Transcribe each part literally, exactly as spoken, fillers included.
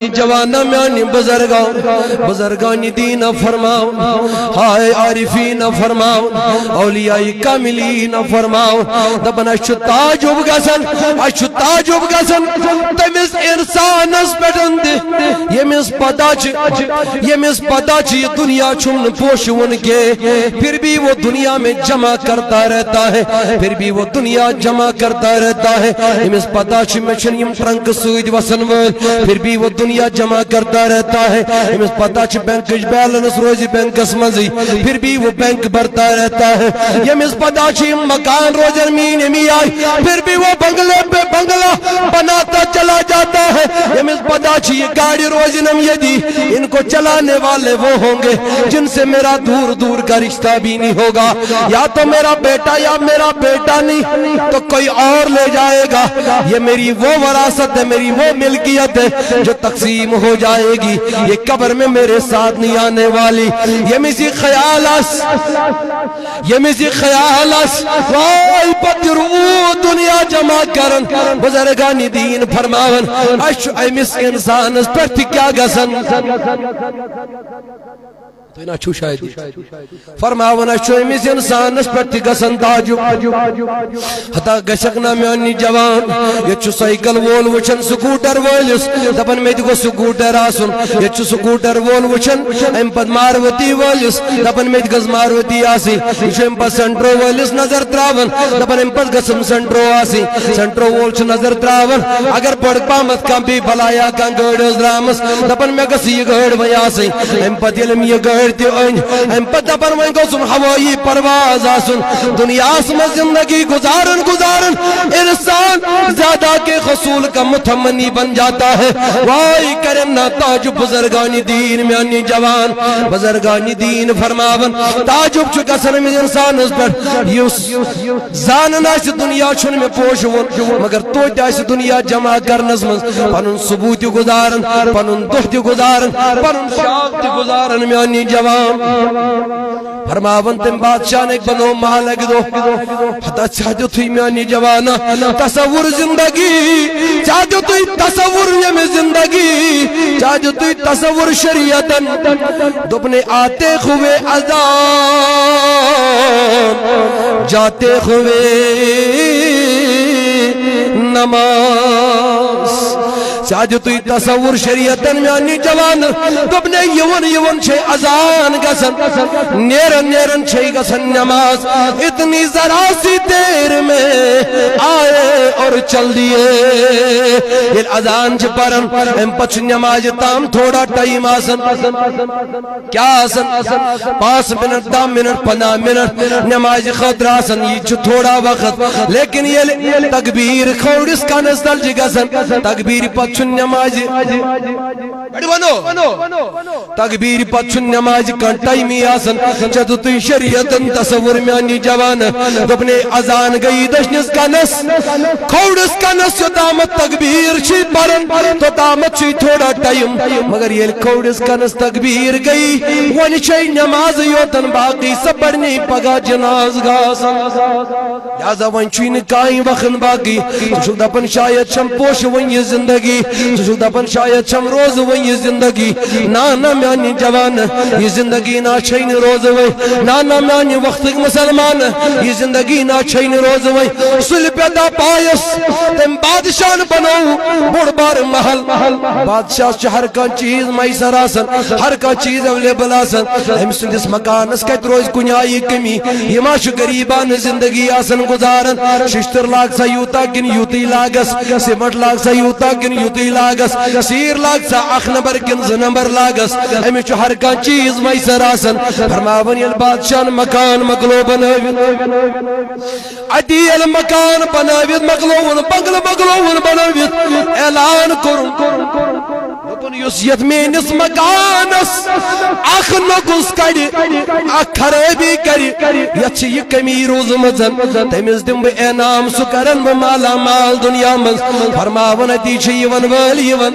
جوانہ میانہِ بزرگان، بزرگان دین فرماو، ہائے عارفین فرماو، اولیاء کاملین فرماو۔ دپان اسہِ چھُ تعجب گژھان، اسہِ چھُ تعجب گژھان تٔمِس انسانس پٮ۪ٹھ تہِ، ییٚمِس پتہ چھِ، ییٚمِس پتہ چھِ یہِ دنیا چھُم نہٕ پوشوُن کینٛہہ، پھر بھی وہ دنیا میں جمع کرتا رہتا ہے، پھر بھی وہ دنیا جمع کرتا رہتا ہے۔ ییٚمِس پتہ چھِ مےٚ چھِنہٕ یِم ٹرنک سۭتۍ وسن وٲلۍ، پھر بھی وہ دنیا جمع کرتا رہتا ہے۔ ییٚمِس پتہ چھِ بینکٕچ بیلنس روزِ بینکس منٛزٕے، پھر بھی وہ بینک بھرتا رہتا ہے۔ ییٚمِس پتہ چھِ یِم مکان روزن میٲنۍ امی آیہِ، پھر بھی وہ بنگلے پہ بنگلہ بناتا چلا جاتا ہے۔ ییٚمِس پتہ چھِ یہِ گاڑِ روزِ نم ییٚتی، ان کو چلانے والے وہ ہوں گے جن سے میرا دور دور کا رشتہ بھی نہیں ہوگا، یا تو میرا بیٹا یا میرا بیٹا نہیں تو کوئی اور لے جائے گا۔ یہ میری وہ وراثت ہے، میری وہ ملکیت ہے جو تقسیم ہو جائے گی، یہ قبر میں میرے ساتھ نہیں آنے والی۔ ییٚمِس یہِ خیال آسہِ، ییٚمِس یہِ خیال آسہِ، وای پتہٕ روٗد دنیا جمع کران۔ بزرگان دین فرماوان، اسہِ چھُ أمِس انسانس پٮ۪ٹھ تہِ کیٛاہ گژھان؟ تُہۍ نہ چھُو شاید۔ فرماوان، اسہِ چھُ أمِس انسانس پٮ۪ٹھ تہِ گژھان تعجب۔ ہتا گژھکھ نہ میانہِ جوان، ییٚتہِ چھُ سایکل وول وٕچھان سکوٹر وٲلِس، دپان مےٚ تہِ گوٚژھ سکوٹر آسُن۔ ییٚتہِ چھُ سکوٹر وول وٕچھان امہِ پتہٕ ماروتی وٲلِس، دپان مےٚ تہِ گٔژھ ماروتی آسٕنۍ۔ یہِ چھُ امہِ پتہٕ سینٹرو وٲلِس نظر تراوان، دپان امہِ پتہٕ گٔژھم سینٹرو آسٕنۍ۔ سینٹرو وول چھُ نظر تراوان، اگر بٔڑ پہمتھ کانٛہہ بیٚیہِ بلایا کانٛہہ گٲڑۍ ٲس درامٕژ، دپان مےٚ گٔژھ یہِ گٲڑۍ وۄنۍ آسٕنۍ۔ امہِ پتہٕ ییٚلہِ أمۍ یہِ گٲڑۍ تہِ أنۍ، امہِ پتہٕ دپان وۄنۍ گوٚژھُم ہوٲیی پرواز آسُن۔ دنیاہس منٛز زندگی گزارن گزارن انسان زیادہ کے حصول کا متمنی بن جاتا ہے۔ وای کرن نا تعجب بزرگان دین میانہِ جوان، بزرگان دین فرماوان تعجب چھُ گژھان أمِس انسانس پٮ۪ٹھ یُس زانان آسہِ دنیا چھُنہٕ مےٚ پوشوُن، مگر توتہِ آسہِ دنیا جمع کرنس منٛز پنُن صبح تہِ گُزاران، پنُن دۄہ تہِ گُزاران، پنُن شام تہِ گُزاران۔ میانہِ جوان، فرماوان تٔمۍ بادشاہن اکہِ بنو محل اکہِ دۄہ، ہتا ژےٚ دیُتُے میانہِ جوانا تصور زندگی، ژےٚ دیُتُے تصور ییٚمہِ زندگی، ژےٚ دیُتُے تصور شریعتن۔ دوٚپنَے آتے ہوئے اذان، جاتے ہوئے نماز۔ ژےٚ دیُتُے تصور شریعتن میانہِ جوان۔ دوٚپنَے یِوان یِوان چھے اذان گژھان، نیران نیران چھے گژھان نماز۔ اتنی ذرا سی دیر میں آئے اور چل دیے۔ ییٚلہِ اذان چھِ پران، امہِ پتہٕ چھُ نمازِ تام تھوڑا ٹائم آسان۔ کیا آسان؟ پانٛژھ منٹ، دَہ منٹ، پنٛداہ منٹ نمازِ خٲطرٕ آسان، یہِ چھُ تھوڑا وقت۔ لیکن ییٚلہِ تکبیر کھوورِس کنس تل چھِ گژھان، تکبیرِ پتہٕ چھُ نمازِ، بڑٕ ونو، تکبیرِ پتہٕ چھُ نمازِ کانٛہہ ٹایمٕے آسان۔ ژےٚ دیُتُے شریعتن تصور میانہِ جوان، دوٚپنَے اذان گٔیی دٔچھنِس کنس، کھوورِس کنس یوٚتامتھ تکبیر چھِ پران، توٚتامتھ چھُے تھوڑا ٹایم، مگر ییٚلہِ کھوورِس کنس تکبیر گٔیی، وۄنۍ چھے نماز یوتن باقی، سۄ پرنی پگاہ جناز گاسن۔ لہذا وۄنۍ چھُے نہٕ کانٛہہ وقت باقی۔ ژٕ چھُکھ دپان شاید چھم پوشہِ وۄنۍ یہِ زندگی، ژٕ چھُکھ دپان شاید چھم روزٕ وۄنۍ یہِ زندگی۔ نہ نہ میانہِ جوان، یہِ زندگی نہ چھے نہٕ روزٕ وۄنۍ۔ نہ نہ میانہِ وقتٕکۍ مسلمان، یہِ زندگی نہ چھے نہٕ روزٕ وۄنۍ۔ سُلہِ پیدا پایس تٔمۍ بادشاہن بنوو بوٚڑ بار محل۔ بادشاہس چھُ ہر کانٛہہ چیز میسر آسان، ہر کانٛہہ چیز اویلیبل آسان۔ أمۍ سٕنٛدِس مکانس کتہِ روزِ کُنہِ آیہِ کمی؟ یہِ ما چھُ غریبانہٕ زندگی آسان گُزاران؟ ششتٕر لاگ سا یوٗتاہ کِنہٕ یُتُے لاگس، سیمنٹ لاگ سا یوٗتاہ کِنہٕ یُتُے لاگس، سیٖر لاگ سا اکھ نمبر کِنہٕ زٕ نمبر لاگس، أمِس چھُ ہر کانٛہہ چیز میسر آسان۔ فرماوان ییٚلہِ بادشاہن مکان مۄکلو بنٲوِتھ، اتی ییٚلہِ مکان بنٲوِتھ مۄکلووُن، بنگلہٕ مۄکلووُن بنٲوِتھ، اعلان کوٚرُن، دوٚپُن، یُس یتھ میٲنِس مکانس اکھ نۄقُص کڑِ، اکھ خرٲبی کرِ، یتھ چھِ یہِ کمی روٗزمٕژ، تٔمِس دِمہٕ بہٕ انعام، سُہ کرن بہٕ مالا مال دُنیا منٛز۔ فرماوان اتی چھِ یِوان وٲلۍ یِوان،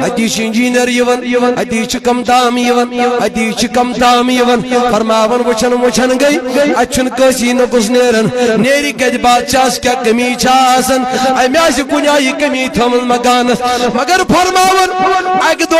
اتی چھِ انجینئر یِوان، اتی چھِ کم تام یِوان، اتی چھِ کم تام یِوان۔ فرماوان وٕچھان وٕچھان گٔے، اتہِ چھُنہٕ کٲنٛسی نۄقُص نیران۔ نیرِ کتہِ؟ بادشاہس کیٛاہ کمی چھا آسان؟ أمۍ آسہِ کُنہِ آیہِ کمی تھٲومٕژ مکانس۔ مگر فرماوان اکہِ دۄہ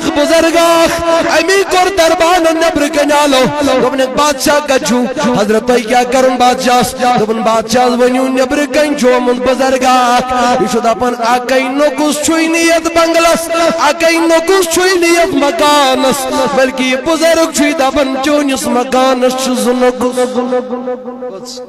بُزرگ اکھ، امی کوٚر دربان نیٚبرٕ کنہِ آلو۔ دوٚپنکھ، "بادشاہ کتہِ چھُو؟" حضرت، "تۄہہِ کیٛاہ کرُن بادشاہس؟" دوٚپُن، "بادشاہس ؤنِو، نیٚبرٕ کنہِ چھُ آمُت بُزرگ اکھ۔ یہِ چھُ دپان، اکے نۄقُص چھُے نہٕ یتھ بنگلس، اکے نۄقُص چھُے نہٕ یتھ مکانس، بلکہِ یہِ بُزرگ چھُے دپان، چٲنِس مکانس چھُ زٕ نۄقُص۔"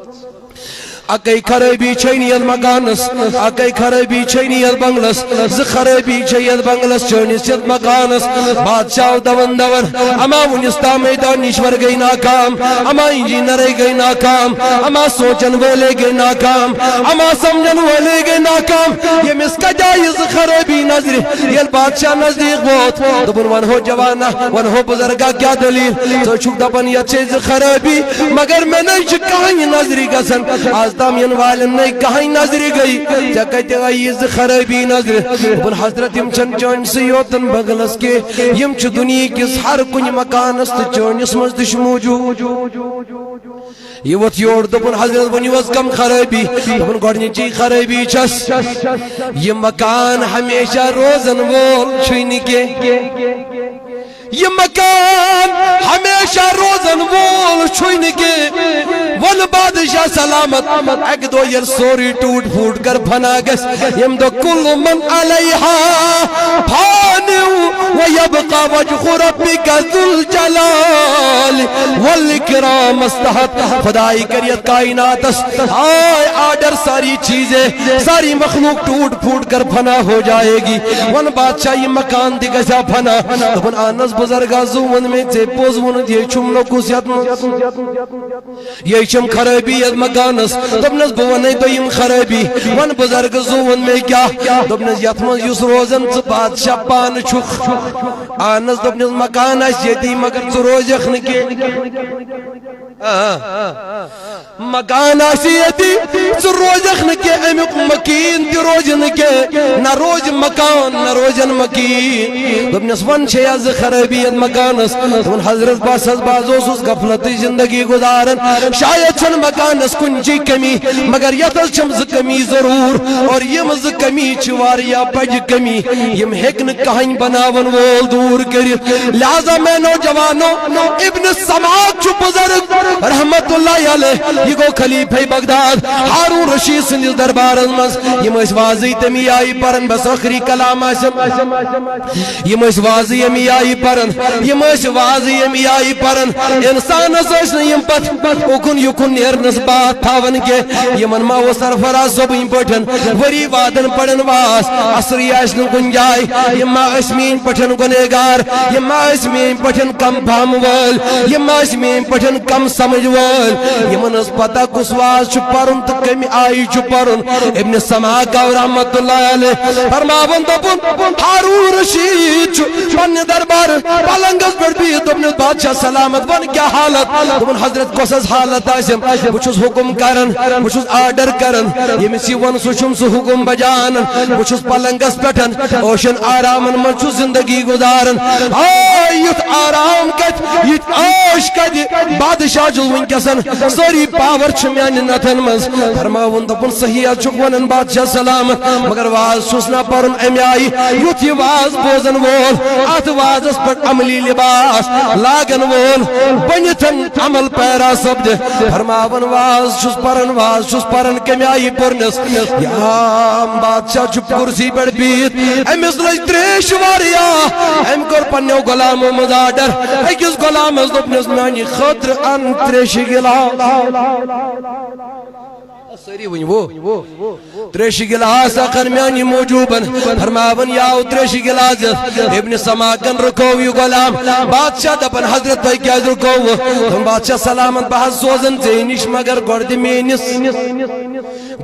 اکے خرٲبی چھے نہٕ یتھ مکانس، اکے خرٲبی چھے نہٕ یتھ بنگلس، زٕ خرٲبی چھے یتھ بنگلس، چٲنِس یتھ مکانس۔ بادشاہ دون دون، اما وُنِس تامے دانشور گٔے ناکام، اما انجینرے گٔے ناکام، اما سونچن وٲلے گٔے ناکام، اما سمجھن وٲلے گٔے ناکام۔ ییٚمِس کتہِ آیہِ زٕ خرٲبی نظرِ؟ ییٚلہِ بادشاہ نزدیٖک ووت، دوٚپُن، "ونہو جوانا، ونہو بُزرگا، کیٛاہ دٔلیٖل؟ ژٕ چھُکھ دپان یتھ چھے زٕ خرٲبی، مگر مےٚ نے چھِ کٕہٕنۍ نظرِ گژھان۔ از تام یِنہٕ والٮ۪ن نے کٕہٕنۍ نظرِ گٔے، ژےٚ کتہِ آیی زٕ خرٲبی نظرِ؟" دوٚپُن، "حضرت، یِم چھَنہٕ چٲنۍ سٕے یوتن بنگلس کینٛہہ، یِم چھِ دُنیہکِس ہر کُنہِ مکانس تہٕ چٲنِس منٛز تہِ چھِ موٗجوٗد۔" یہِ ووٚتھ یور، دوٚپُن، "حضرت، ؤنِو حظ کم خرٲبی؟" دوٚپُن، "گۄڈٕنِچی خرٲبی چھَس، یہِ مکان ہمیشہ روزن وول چھُے نہٕ کینٛہہ۔ یہِ مکان ہمیشہ روزن وول چھُے نہٕ کینٛہہ۔ وَن بادشاہ سلامت، اَکہِ دۄہ ییٚلہِ سورُے ٹوٗٹ پھوٗٹ کر فنا گژھِ، ییٚمہِ دۄہ کُلُ من علیہا فان و یبقی وجہ ربک ذو الجلال والاکرام استحت۔" خدائی کر یتھ کائناتس ہاے آرڈر، ساری چیزیں، ساری مخلوق ٹوٹ پھوٹ کر فنا ہو جائے گی۔ وَن بادشاہ، یہِ مکان تہِ گژھِ ہا فنا۔ دوٚپُن، "اہن حظ بُزرگا، زُو ووٚن مےٚ ژےٚ، پوٚز ووٚنُتھ، یہِ چھُم نۄقُص یتھ منٛز۔" یہِ چھم خرٲبی یتھ مکانس۔ دوٚپنس، "بہٕ وَنے تۄہہِ یِم خرٲبی۔ وَن بُزرگ، زُو ووٚن مےٚ کیٛاہ؟" دوٚپنس، "یتھ منٛز یُس روزان ژٕ بادشاہ پانہٕ چھُکھ۔" اہن حظ، دوٚپنس، "مکان آسہِ ییٚتی، مگر ژٕ روزکھ نہٕ کینٛہہ۔ آ، مکان آسہِ ییٚتی، ژٕ روزکھ نہٕ کینٛہہ، امیُک مکین تہِ روزِ نہٕ کینٛہہ، نہ روزِ مکان، نہ روزن مکین۔" دوٚپنس، "وَن چھے یا زٕ خرٲبی یتھ مکانس؟" دوٚپُن، "حضرت، بس حظ، بہٕ حظ اوسُس غفلتٕچ زندگی گُزاران، شاید چھنہٕ مکانس کُنچی کمی، مگر یتھ حظ چھم زٕ کمی ضروٗر، اور یِم زٕ کمی چھِ واریاہ بجہِ کمی، یِم ہیٚکہِ نہٕ کٕہٕنۍ بناون وول دوٗر کٔرِتھ۔" لہذا میانو جوانو، ابن سمعان چھُ بُزرگ رحمت اللہ علیہ، یہِ گوٚو خلیفہ بغداد، ہارون رشید سٕنٛدِس دربارس منٛز۔ یِم ٲسۍ وازٕے تَمی آیہِ پران، بس ٲخری کلام آسٮ۪م۔ یِم ٲسۍ وازٕ ییٚمہِ آیہِ پران، یِم ٲسۍ وازٕ ییٚمہِ آیہِ پران۔ انسانس ٲسۍ نہٕ یِم پتہٕ اُکُن یُکُن نیرنس باتھ تھاوان کینٛہہ۔ یِمن ما اوس سرفراز صٲبٕنۍ پٲٹھۍ ؤری وادن پران واز، اثرٕے آسہِ نہٕ کُنہِ جایہِ۔ یِم ما ٲسۍ میٲنۍ پٲٹھۍ گۄنہگار، یِم ما ٲسۍ میٲنۍ پٲٹھۍ کم فہم وٲلۍ، یِم ما ٲسۍ میٲنۍ پٲٹھۍ کم سمجھ وٲلۍ۔ یِمن ٲس پتہ کُس واز چھُ پرُن تہٕ کمہِ آیہِ چھُ پرُن۔ ابن سمعان گوٚو رحمت اللہ علیہ فرماوان، دوٚپُن، ہارون رشید چھُ پننہِ دربار پلنگس پٮ۪ٹھ بِہِتھ۔ دوٚپنس، بادشاہ سلامت، وَن کیٛاہ حالت؟ دوٚپُن، حضرت، کۄس حظ حالت آسٮ۪م؟ بہٕ چھُس حُکُم کران، بہٕ چھُس آرڈر کران، ییٚمِس یہِ وَن سُہ چھُم سُہ حُکُم بجان۔ بہٕ چھُس پلنگس پٮ۪ٹھ، عٲشن آرامن منٛز چھُس زندگی گُزاران۔ آ، یُتھ آرام کتہِ، یُتھ عٲش کتہِ؟ بادشاہ چھُس وٕنکیٚسن، سٲری پاور چھِ میانٮ۪ن اتھن منٛز۔ فرماوُن دوٚپُن، صحیح حظ چھُکھ ونان بادشاہ سلامت، مگر واز چھُس نہ پرُن امہِ آیہِ۔ یُتھ یہِ واز بوزن وول، اتھ وازس پٮ۪ٹھ عملی لباس لاگن وول بٔنِتھ عمل پیرا سپدِ۔ فرماوان، واز چھُس پران، واز چھُس پران، کمہِ آیہِ پوٚرنس؟ یا بادشاہ چھُ کرسی پٮ۪ٹھ بِہِتھ، أمِس لٔج تریش واریاہ، أمۍ کوٚر پننیو غلامو منٛز آرڈر، أکِس غلامس دوٚپنس، میانہِ خٲطرٕ ان تریشہِ گِلاس۔ سٲری ؤنِو۔ تریشہِ گِلاس اکھ اَن میانہِ موٗجوٗبن۔ فرماوان، یہِ آو تریشہِ گِلاس دِتھ۔ ابن سمعان رُکوو یہِ غلام۔ بادشاہ دپان، حضرت، تۄہہِ کیازِ رُکووُ؟ دوٚپُن، بادشاہ سلامت، بہٕ حظ سوزن ژےٚ نِش، مگر گۄڈٕ دِ میٲنِس،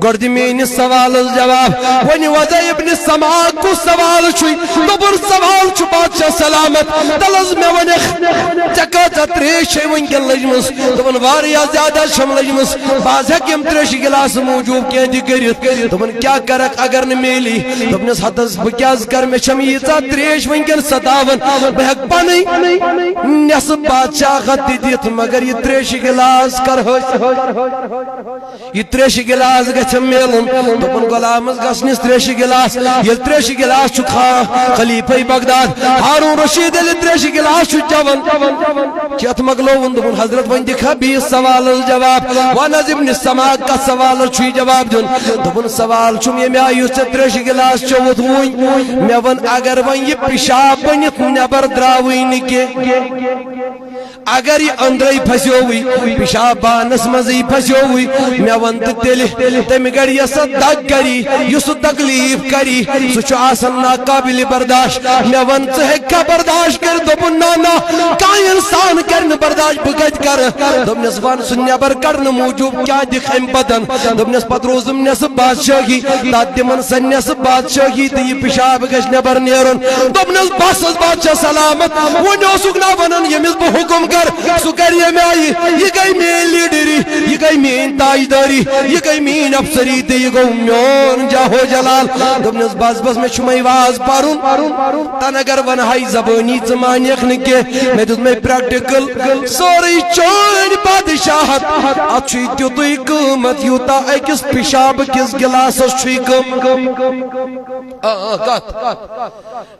گۄڈٕ دِ میٲنِس سوالس جواب۔ وۄنۍ وَن ابن سمعان کُس سوال چھُے؟ دوٚپُن، سوال چھُ بادشاہ سلامت، تَلہٕ حظ مےٚ ؤنِکھ، ژےٚ کۭژاہ تریش چھے وٕنکٮ۪ن لٔجمٕژ؟ دوٚپُن، واریاہ زیادٕ حظ چھم لٔجمٕژ، بہٕ حظ ہٮ۪کہٕ یِم تریشہِ گِلاسہٕ موٗجوٗب کینٛہہ تہِ کٔرِتھ۔ دوٚپُن، کیٛاہ کرکھ اگر نہٕ میلی؟ دوٚپنس، ہتس بہٕ کیٛاہ حظ کرٕ، مےٚ چھم ییٖژاہ تریش وٕنکٮ۪ن ستاوان، بہٕ ہٮ۪کہٕ پنٕنۍ نٮ۪صٕف بادشاہت تہِ دِتھ، مگر یہِ تریشہِ گِلاس کرٕ حٲصِل، یہِ تریشہِ گِلاس گژھٮ۪م میلُن۔ دوٚپُن، غلامس گژھنِس تریشہِ گِلاس، ییٚلہِ تریشہِ گِلاس چھُ کھا-، خلیفہ بغداد ہارون رشید ییٚلہِ تریشہِ گِلاس چھُ چٮ۪وان، چٮ۪تھ مۄکلووُن، دوٚپُن، "حضرت، وۄنۍ دِکھا بیٚیِس سوالس جواب؟ وَن حظ ابن سما، کتھ سوالس چھُے جواب دیُن؟" دوٚپُن، "سوال چھُم ییٚمہِ آیہِ، یُس ژےٚ تریشہِ گِلاس چوٚوُتھ وُنۍ، مےٚ وَن، اگر وۄنۍ یہِ پِشاب بٔنِتھ نٮ۪بر درٛاوٕے نہٕ کینٛہہ، اگر یہِ أنٛدرَے پھسیووٕے، پِشاب بانَس منٛزٕے پھسیووٕے، مےٚ وَن تہٕ تیٚلہِ، تَمہِ گَرِ یۄس سۄ دَگ کَری، یُس سُہ تکلیٖف کَری، سُہ چھُ آسان ناقابلِ برداشت۔ مےٚ وَن، ژٕ ہیٚککھا برداشت کٔرِتھ؟" دوٚپُن، "نہ، نہ، کانٛہہ اِنسان کَرِ نہٕ برداشت، بہٕ کَتہِ کَرٕ؟" دوٚپنَس، "وَن، سُہ نٮ۪بر کَڑنہٕ موٗجوٗب کیٛاہ دِکھ اَمہِ پَتَن؟" دوٚپنَس، "پَتہٕ روٗزٕم نٮ۪صٕف بادشٲہی، تَتھ دِمَن سۄ نٮ۪صٕف بادشٲہی تہٕ یہِ پِشاب گژھِ نٮ۪بر نیرُن۔" دوٚپنَس، "بَس حظ، بادشاہ سلامت، وۄنۍ اوسُکھ نا وَنان، ییٚمِس بہٕ حُکُم کَرٕ، سُہ کَرِ ییٚمہِ آیہِ، یہِ گٔے میٛٲنۍ لیٖڈری، یہِ گٔے میٛٲنۍ تاجدٲری، یہِ گٔے میٛٲنۍ افسری تہٕ یہِ گوٚو میون جاہ و جلال۔" دوٚپنَس، "بَس، بَس، مےٚ چھُ وۄنۍ واز پَرُن۔ تَنہٕ اگر وَنہٕ ہَے زبٲنی ژٕ مانیٚکھ نہٕ کینٛہہ، مےٚ دیُت مےٚ پرٛیکٹیکل، سٲرٕے چٲنۍ بادشاہت، اَتھ چھُے تیُتُے قۭمَتھ، یوٗتاہ أکِس پِشاب کِس گِلاسَس چھُے قۭمَتھ۔" آ، آ، کَتھ؟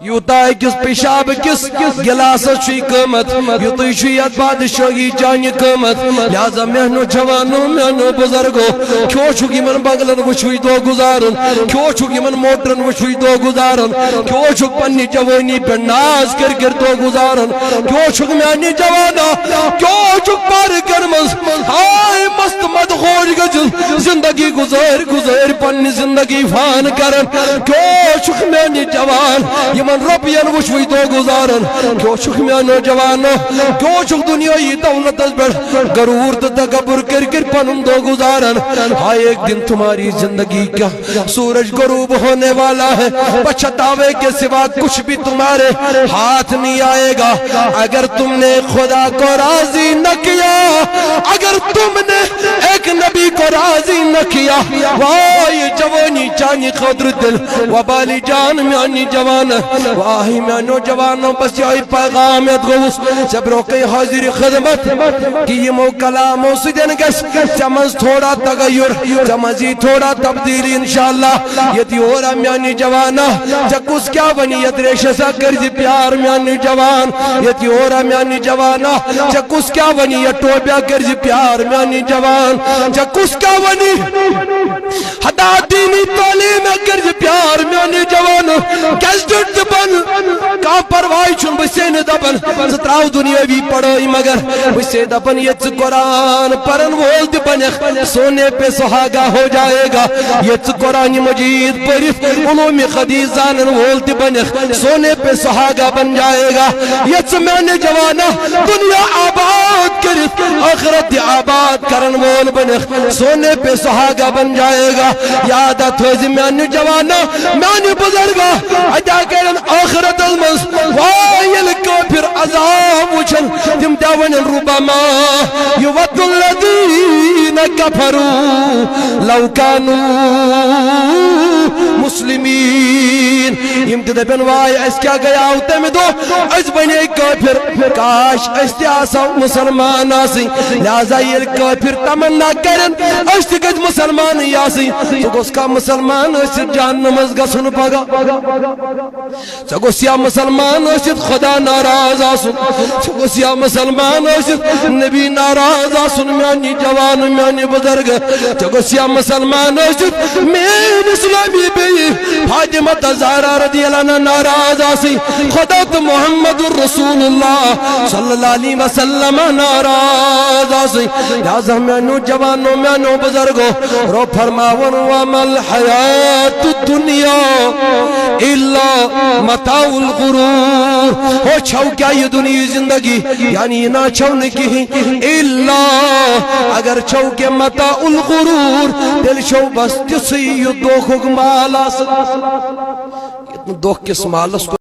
یوٗتاہ أکِس پِشاب کِس گِلاسَس چھُے قۭمَتھ، یُتُے چھُ یَتھ بادشٲہی چانہِ قۭمَتھ۔ لہذا میٛانیو جوانو، میٛانیو بُزرگو، کیوں چھُکھ یِمَن بنگلَن وٕچھوٕے دۄہ گُزارُن؟ کیوں چھُکھ یِمَن موٹرَن وٕچھوٕے دۄہ گُزارُن؟ کیوں چھُکھ پنٛنہِ جوٲنی پٮ۪ٹھ ناز کٔرۍ کٔرۍ دۄہ گُزارُن؟ کیوں چھُکھ میٛانہِ جوانا، کیوں چھُکھ پارکَن منٛز ہاے مست مدہوش گٔژھِتھ زندگی گُزٲرۍ گُزٲرۍ پنٛنہِ زندگی فان کران؟ کیوں چھُکھ میٛانہِ جوان یِمن رۄپین وٕچھوٕے دۄہ گُزاران؟ کیوں چھُکھ میٛانیو جوانو، کیوں چھُکھ دُنیٲیی دولتس پٮ۪ٹھ غرور تہٕ تکبر کٔرۍ کٔرۍ پنُن دۄہ گُزاران؟ ہاے ایک دن تمہاری زندگی کا سورج غروب ہونے والا ہے، پچھتاوے کے سوا کچھ بھی تمہارے ہاتھ نہیں آئے گا۔ اگر تم نے خدا کو راضی نہ کیا، اگر تم نے ایک نبی کو راضی نہ کیا، واہ، یہ جوانی چانی خاطر دل وبالی جان میانی جوان، واہ میانو جوانو، بس یہی پیغام یت گوس۔ ژےٚ برونٛہہ کَنہِ حٲضِرِ خدمت کہِ یِمو کلامو سۭتۍ گژھِ ژےٚ منٛز تھوڑا تغیر، ژےٚ منٛز یی تھوڑا تبدیلی انشاءاللہ۔ ییٚتہِ یورا میانہِ جوانا، ژےٚ کُس کیٛاہ وَنہِ یَتھ ریشَس ہا کٔرزِ پیار میانہِ جوان؟ ییٚتہِ یورا میانہِ جوانا، ژےٚ کُس کیٛاہ وَنہِ یَتھ ٹوپیا کٔرزِ پیار میانہِ جوان؟ ژےٚ کُس کیٛاہ وَنہِ؟ ہتا دینی تعلیم کٔرزِ پیار میانہِ جوان۔ گیزٹڈ تہِ بن، کانٛہہ پرواے چھُنہٕ، بہٕ سے نہٕ دپان ژٕ تراو دُنیٲوی پڑھٲے، مگر بہٕ سے دپان ییٚتہِ ژٕ قرآن پرن وول تہِ بنکھ، سونے پہ سہاگا ہو جائے گا۔ ییٚتہِ ژٕ قرآن مجید پٔرِتھ علوم حدیث زانن وول تہِ بنکھ، سونے پہ سہاگا بن جائے گا۔ ییٚتہِ ژٕ میانہِ جوانا دنیا آباد کٔرِتھ ٲخرت تہِ آباد کرن وول بنکھ، سونے پہ سہاگا بن جائے گا۔ یاد تھٲوزِ میانہِ جوانا، میانہِ بزرگا، اتیا کرن ٲخرت منٛز وایل کافر عذاب وٕچھن، تِم تہِ ونن ربما یود الذین کفروا لو کانوا مسلمین۔ یِم تہِ دپن، واے، اسہِ کیٛاہ گٔیاو تمہِ دۄہ؟ أسۍ بنے کٲفر، کاش أسۍ تہِ آسہو مسلمان آسٕنۍ۔ لہذا ییٚلہِ کٲفر تمنا کرن أسۍ تہِ گٔژھۍ مسلمانٕے آسٕنۍ، ژٕ گوٚژھ کانٛہہ مسلمان ٲسِتھ جہنمس گژھُن پگاہ؟ ژےٚ گوٚژھ یا مسلمان ٲسِتھ خدا ناراض آسُن، ژےٚ گوٚژھ یا مسلمان ٲسِتھ نبی ناراض آسُن، میانی جوان، میانی بزرگ۔ ژےٚ گوٚژھ یا مسلمان ٲسِتھ میٲنۍ اسلامی بیٚیہِ فاطمہ تہٕ زہرا رضی اللہ عنہا ناراض آسٕنۍ، خدا تہٕ محمد رسول اللہ صلی اللہ علیہ وسلم ناراض آسٕنۍ۔ لہذا میانیو جوانو، میانیو بزرگو، رب فرماوان، وما الحیات الدنیا الا متاع الغرور۔ ہو چھو کیا یہ دنیا زندگی، یعنی یہ نہ چھو نہ کہیں، الا اگر چھو کہ متاع الغرور، تیل چھو بس تسے یہ دوکھک مال آسن۔ دوکھ کس مالس کو